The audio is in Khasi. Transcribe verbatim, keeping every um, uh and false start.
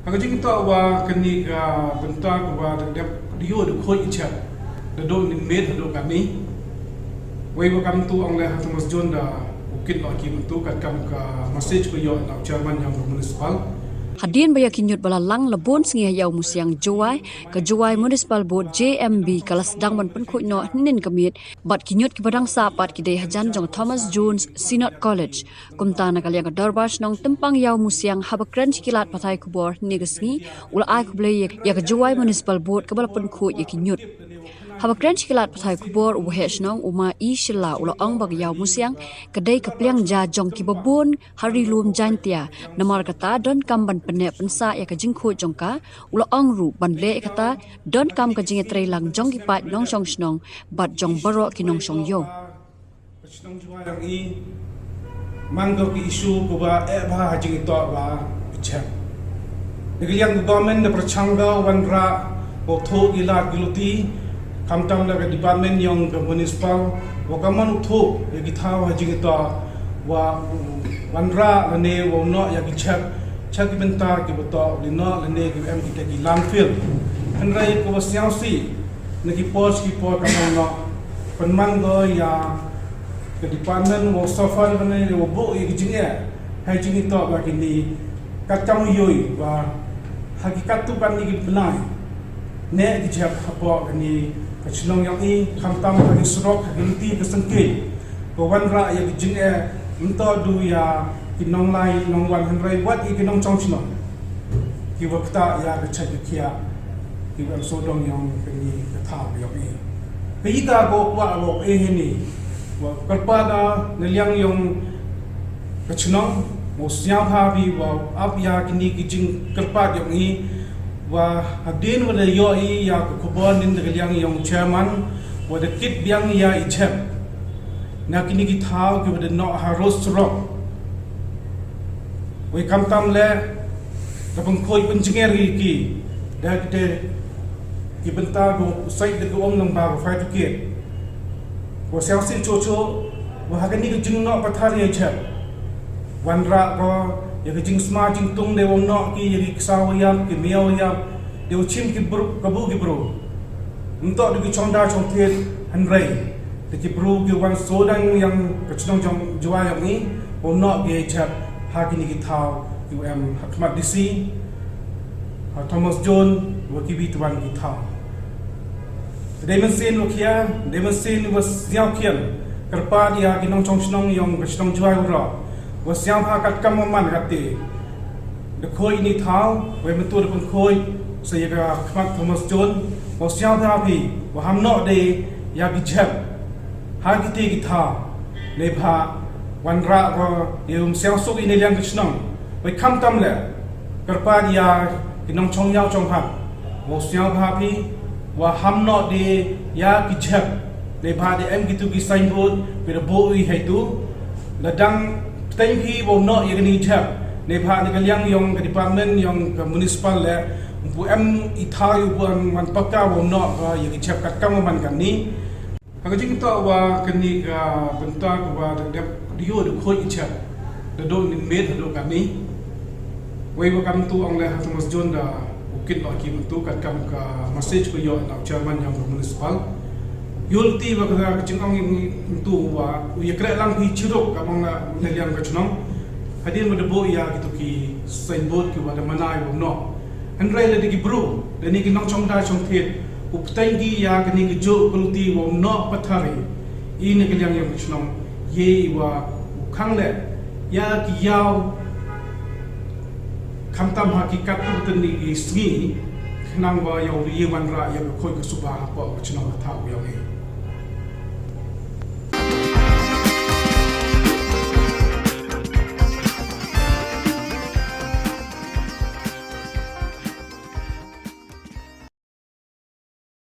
Ha ka jingthoh ba kane ka bynta kaba da dep da ïoh da khuid i chap da dok nin met haduh katne. Wei ba kam tu ong le ha Thomas John da u kit noh ki myntu kat kam ka message ba ïoh na u chairman ïa u municipal. Hadien ba ïa ki ñiut ba la lang la bun sngi ha ïa u musiang Jowai, ka Jowai Municipal Board J M B ka la sdang ban pynkhuid noh hynnin ka miet, bad ki ñiut kiba dang sah pat ki dei hajan jong Thomas Jones Synod College. Kumta na ka liang ka Dorbar Shnong Tympang ïa u musiang haba kren sha ki lad pathai khubor hynne ka sngi, u la ai khublei ïa, ïa ka Jowai Municipal Board kaba la pynkhuid ïa ki ñiut. Haba kren sha ki lad pathai khubor u Waheh Shnong u Ma E Shylla u la ong ba ka ïa u musiang ka dei ka pliang ja jong kiba bun ha ri lum Jaintia, namar kata donkam ban pynneh pynsah ïa ka jingkhuid jong ka, u la ong ruh ban leh ïa kata donkam ka jingïatreilang jong ki paid nongshong shnong bad jong baroh ki nongshong ïew. Ka shnong Jowai ïa ngi man ka ki issue kaba eh bha ha jingthoh ba ka chap. Da ka liang ka government da pyrshang ka wanrah ba u thoh ki lad ki luti, khamtam da ka department ïong ka municipal, wa ka man u thoh ïa ki thaw ha jingthoh wa wanrah lane wa u noh ïa ki chap, chap ki bynta kiba thoh u li noh lane ki em kita ki landfill. Hynrei kaba sngewsih na ki por ki por ka nong noh pynman ko ïa ka department wa u suffer lane wa buh ïa ki jingeh ha jingthoh ba kini katkam ïohi ba ha ki katto katne ki bnai ne ki jep hapoh kani ka shnong ïong i, khamtam ha ki surok, ha ki luti ka sengkei, ka wanrah ïa ki jingeh, mynta du ïa ki nonglai nongwan hynrei wat ïa ki nongchong shnong kiwa ktah ïa ka chait ka khiah kiwa em sawdong ïong kani ka thaw ïong i. Ka ïa ka ko kwah ko eh ni wa kyrpad na liang ïong ka chnong, mo sñiawbha phi wa ap ïa kini ki jingkyrpad ïong i, wa hadien wa da ïoh i ïa ka khubor nin da ka liang ïong chairman wa da kit biang ïa i chem na kini ki thaw kiwa da noh ha road surok. Wei khamtam le da pynkhuid pynjngiar ïa ki da ki te ki bynta ko sait da ka ong nang ba ko fire ticket. Ko sngewsih chocho wa ha kani ka jingnoh pathar ïa jep wanrah ko ïa ka jingsma jingtung de wa u noh ki ïa ki ksaw ïap, ki miaw ïap, de wa chim ki bru, kabu ki bru. Mynta da ki chongda chongthied hynrei da ki bru ki wan sawdong ïong ka chnong jong Jowai ïong i wa u noh ki ïa jep ha kini ki thaw kiwa em ha khmat D C, ha Thomas John wa kiwi twan ki thaw. Dei mynsiem wa khia, dei mynsiem wa sñiaw khian kyrpad ïa ki nongchong shnong ïong ka chnong Jowai waroh wa sñiawbha katkam wa man kate da khuid ini thaw, wei mynta da pynkhuid sa ïa ka khmat Thomas John, wa sñiawbha phi wa ham noh de ïa ki jep ha kite ki thaw, neibhah wanrah ko ïa um sñiawsuk ine liang ka chnong. Wei khamtam le kyrpad ïa ki nongchong ïaw chong hat, wa sñiawbha phi wa ham noh de ïa ki jep, neibhah de em kitu ki signboard phi da buh i haitu. La dang pteng phi wa u noh ïa kini ki jep, neibhah na ka liang ïong ka department ïong ka municipal le pu em i thaw ïa u wan wan pakka wa u noh ka ïa ki jep katkam wa man kani. Ha ka jingthoh wa kani ka bynta kaba da dep da ïoh da khuid i chap da dok nin met haduh kani. Wei wa kam tu ong le ha Thomas John da u kit noh ki myntu katkam ka message ko ïoh na u chairman ïong ka municipal. Ïoh luti wa ka jingong myntu wa u ïa kreh lang phi chiruk ka ong na liang ka chnong. Hadien wa da buh ïa kitu ki signboard kiwa da mana ïa wa u noh. Hynrei lada ki bru lane ki nongchong da chongthied u pteng ki ïa kani ka juh ka luti wa u noh pathar i na ka liang ïong ka chnong, ye i wa u khang leh ïa ki ïaw khamtam ha ki katto katne ki sngi khnang wa ïa u ye wanrah ïa ka khuid ka suba hapoh ka chnong ka thaw ïong i.